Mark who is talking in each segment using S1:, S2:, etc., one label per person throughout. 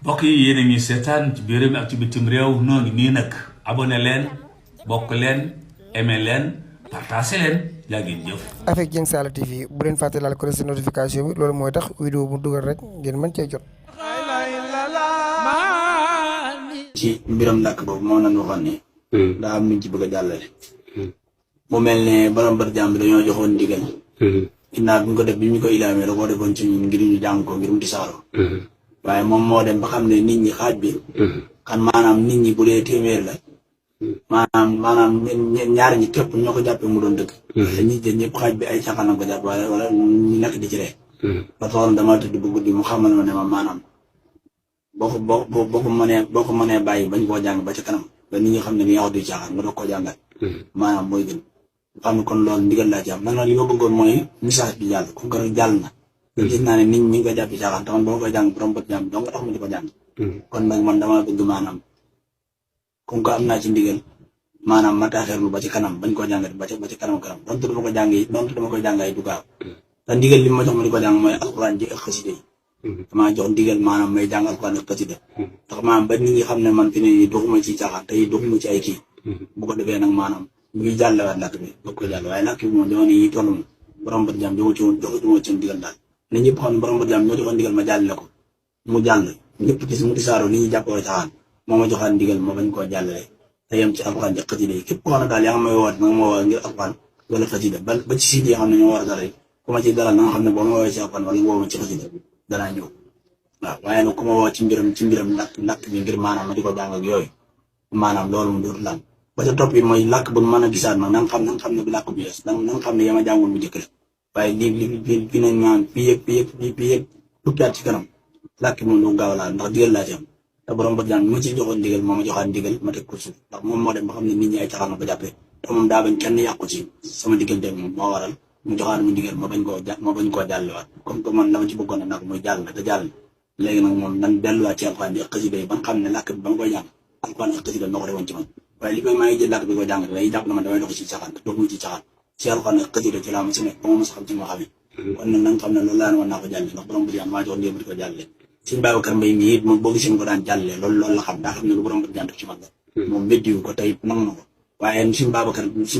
S1: mbokk yi yéen a ngi seetaan ci biir réew mi ak ci bitim réew noo ngi nii nag abonné leen bokk leen aimé leen partagé leen jaa ngeen jëf.
S2: avec Dieng Saala TV bu leen fàtte laal ko ci notification bi loolu mooy tax vidéo bu dugal rek ngeen mën cee jot.
S3: ci mbiram làkk boobu moo nañ waxoon ne daa am nuñ ci bëgg a jàllale mu mel ne borom bët jàmm bi dañoo joxoon ndigal ginnaaw bi ñu ko def bi ñu ko ilaamee da koo defoon ci ñun ngir ñu jàng ko ngir mu tisaaroo waaye moom moo dem ba xam ne nit ñi xaaj bi kan maanaam nit ñi bu dee téeméer la maanaam ñaar ñi képp ñoo ko jàppee mu doon dëgg te ñi jël ñëpp xaaj bi ay caaxaan ko jàpp wala ñu nekk di ci ree ba taxoon dama tëdd bu guddi mu xamal ma ne ma maanaam boo ko mënee bàyyi bañ koo jàng ba ca kanam ba nit ñi xam ne ni yaxut di caaxaan nga doog koo jàngal maanaam mooy gën xam ne kon loolu ndigal laa ci am nag li ma bëggoon mooy message bi jàll comme que jàll na gis naa ne nit ñi ngi koy jàppi caaxaan te man ba ma koy jàng borom bët jàng donc nga tax ma di ko jàng kon nag man dama bëgg maanaam comme que am naa ci ndigal maanaam ma taaxeerlu ba ci kanam bañ koo jàngati ba ci kanam donte dama ko jàng yi donte dama koy jàng ay du gaaw te ndigal li ma jox ma di ko jàng mooy alxuraan ji ak xasida yi damaa jox ndigal maanaam may jàng alxuraan ak xasida ndax maanaam ba nit ñi xam ne man fi ne doxuma ci caaxaan te doxuma ci ay kii bu ko defee nag maanaam ñuy jàllewaat làkk bi bëgg ko jàll waaye làkk bi moom jamono yi toll borom bët jàmm joxuma ci ndigal daal ne ñëpp xam ne borom bët jàmm ñoo joxoon ndigal ma jàllale ko mu jàll ñëpp gis mu tisaaroo li ñuy jàppoo caaxaan moo ma joxaat ndigal ma bañ koo jàllale te yem ci alxuraan ak xasida yi képp koo xam ne daal yaa nga may woote nag ma woo ngir alxuraan wala xasida ba ci siit yi xam ne ñoo war a dara ku ma ci dalal na nga xam ne boo ma woowee ci alxuraan wala woo ma ci xasida danaa ñëw waaw waaye nag ku ma woo ci mbiram làkk bi ngir maanaam ma di ko jàng ak yooyu maanaam loolu mu dootu lan ba ca topp it mooy làkk bu mën a gisaat nag na nga xam ne bi làkk bu yees na nga xam ne yama jàngoon bu njëkk la waaye li fi nañ maanaam fii yëg tukki at ci kanam làkk moom du gaaw laa ndax digal laa ci am te borom bët jàng ma ci joxoon ndigal moo ma joxaat ndigal ma teg ko suuf ndax moom moo dem ba xam ne nit ñi ay caxaan na ko jàppee te moom daa bañ kenn yàqu ci sama diggante moom moo waral mu joxaat mu ndigal ma bañ koo jàllewaat comme que man dama ci bëggoon nag muy jàll na te jàll léegi nag moom nan delluwaat ci alxuraan bi ak xasida yi ba nga xam ne làkk bi ba ma koy jàng alxuraan ak xasida noo ko defoon ci man waaye li koy maa ngi jël làkk bi ko jàng day jàpp na man damay dox ci caxaan te doxuma ci caxaan ci alxuraan ak xasida ci laa ma si nekk ba ma mos xam ci ma xamee kon nag na nga xam ne loolu laa ne woon naa ko jàlle ndax borom bët jàng maa jox ndigal di ko jàlle Sëñ Babacar Mbaye mii it moom boo gisee ko daan jàlle loolu la xam daa xam ne lu borom bët jàng ci man la moom méddiwu ko tey nangu na ko waaye Sëñ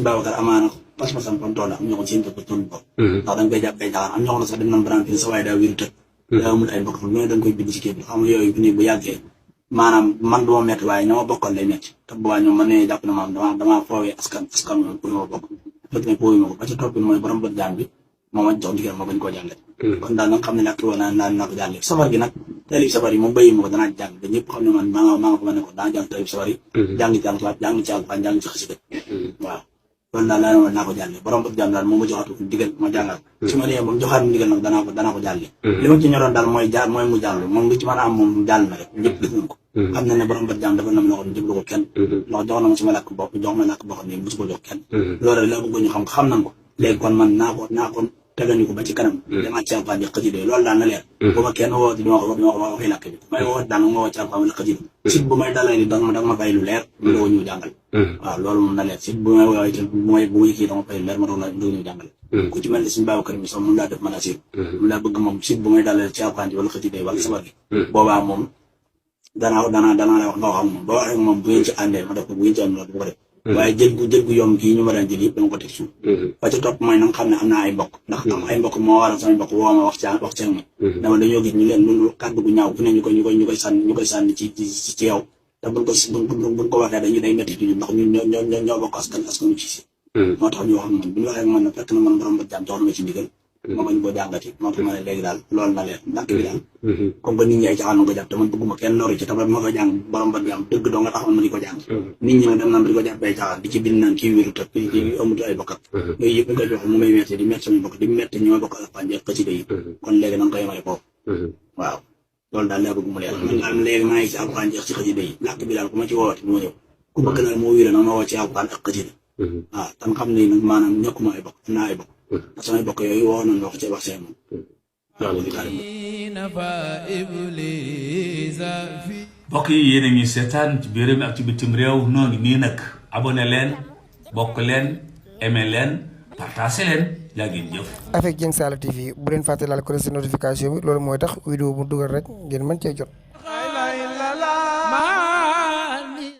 S3: Babacar amaana pas-pasam fam toll am ñoo ko seen ko toll ko ndax dañ koy jàpp ay caxaan am ñoo xam ne sax dem nañ brann fi sa waaye daa wéru tëg daa amul ay mbokk lu ne dañ koy bind ci kii bi xam nga yooyu fi ne bu yàggee maanaam man du ma métti waaye ñoo ma bokkal lay métti te bu waa ñoom man ne jàpp na maanaam damaa foowee askan moom pour ma bokk fekk ne foowu ma ko ba ca topp mooy borom bët jàng bi moo ma jox ndigal ma bañ koo jàngal kon daal nag xam ne làkk woon naa ko jàlle safar gi nag taalib safar yi moom bàyyi ma ko danaa jàng te ñëpp xam ne man maa nga fa ma ne ko daa jàng taalib safar yi jàng ci alxuraan jàng ci alxuraan jàng ci xasida waaw loolu daal laa ne woon naa ko jàlle borom bët jàng daal moom ma joxaatu ndigal ma jàngal su ma nee ba mu joxaat ndigal nag danaa ko jàlle li ma ci ñoroon daal mooy mu jàll moom lu ci mën a am moom jàll na rek ñëpp gis nañ ko xam na ne borom bët jàng dafa nam loo xam ne jëblu ko kenn ndax jox na ma sama làkk bopp jox ma làkk boo xam ne mosu ko jox kenn loolu rek laa bëggoon ñu xam nañ ko léegi kon man naa ko tegañu ko ba ci kanam dama ci alxuraan ak xasida loolu daal na leer bu ma kenn woo di ma waxi làkk bi may woo daal ma woo ci alxuraan wala xasida sit bu may dalal ni danga ma fay lu leer mu doo ñëw jàngal waaw loolu moom na leer sit bu may woowee te bu may kii dama fay lu leer ma doo ñëw jàngal ku ci mel ne Sëñ Babacar mi sax mun laa def mën a sit mun laa bëgg moom sit bu may dalal ci alxuraan wala xasida wala sabar gi boobaa moom danaa la wax nga xam moom ba waxee moom bu ngeen ci àndee ma def ko bu ngeen ci àndee bu ko def waaye jël gu yomb kii ñu ma daan jël yëpp dama ko teg suuf ba ca topp mooy na nga xam ne am naa ay mbokk ndax am ay mbokk moo waral sama mbokk woo ma wax ci ma dama dañoo gis ñu leen lu kàddu gu ñaaw fu ne ñu koy sànni ci yow te buñ ko waxee day métti ci ñun ndax ñun ñoo bokk askanu ci si moo tax ñu wax man bu ñu waxee man ne fekk na man borom bët jàmm jox na ma ci ndigal ma bañ koo jàngati moo tax ma ne léegi daal loolu na leen làkk bi daal comme que nit ñi ay caxaan ko jàpp te man bëgguma kenn noru ci te ma koy jàng borom bët bi am dëgg doo nga taxaw ma di ko jàng nit ñi nag dem naan di ko jàpp ay caxaan di ci bind naan kii wéru tëg kii amut ay bokkat yooyu yëpp ñu koy jox mu may metti di metti samay bokk di metti ñi ma bokk alxuraan ak xasida yi kon léegi na nga koy yemale foofu waaw loolu daal laa bëgg mu leer man daal léegi maa ngi ci alxuraan ak ci xasida yi làkk bi daal ku ma ci woowati bu ma ñëw ku bëgg nag moo wéra nag ma woo ci alxuraan ak xasida waaw tan xam ne nag maanaam ñëkkuma ay bokk am naa ay bokk samay bokk yooyu woo nañ wax ci wax seen moom
S1: mbokk yi yéen a ngi seetaan ci biir réew mi ak ci bitim réew noo ngi nii nag abonné leen bokk leen aimé leen partagé leen jaa ngeen jëf.
S2: avec Dieng Saala TV bu leen fàtte laal ko si notification bi loolu mooy tax vidéo bu dugal rek ngeen mën cee jot.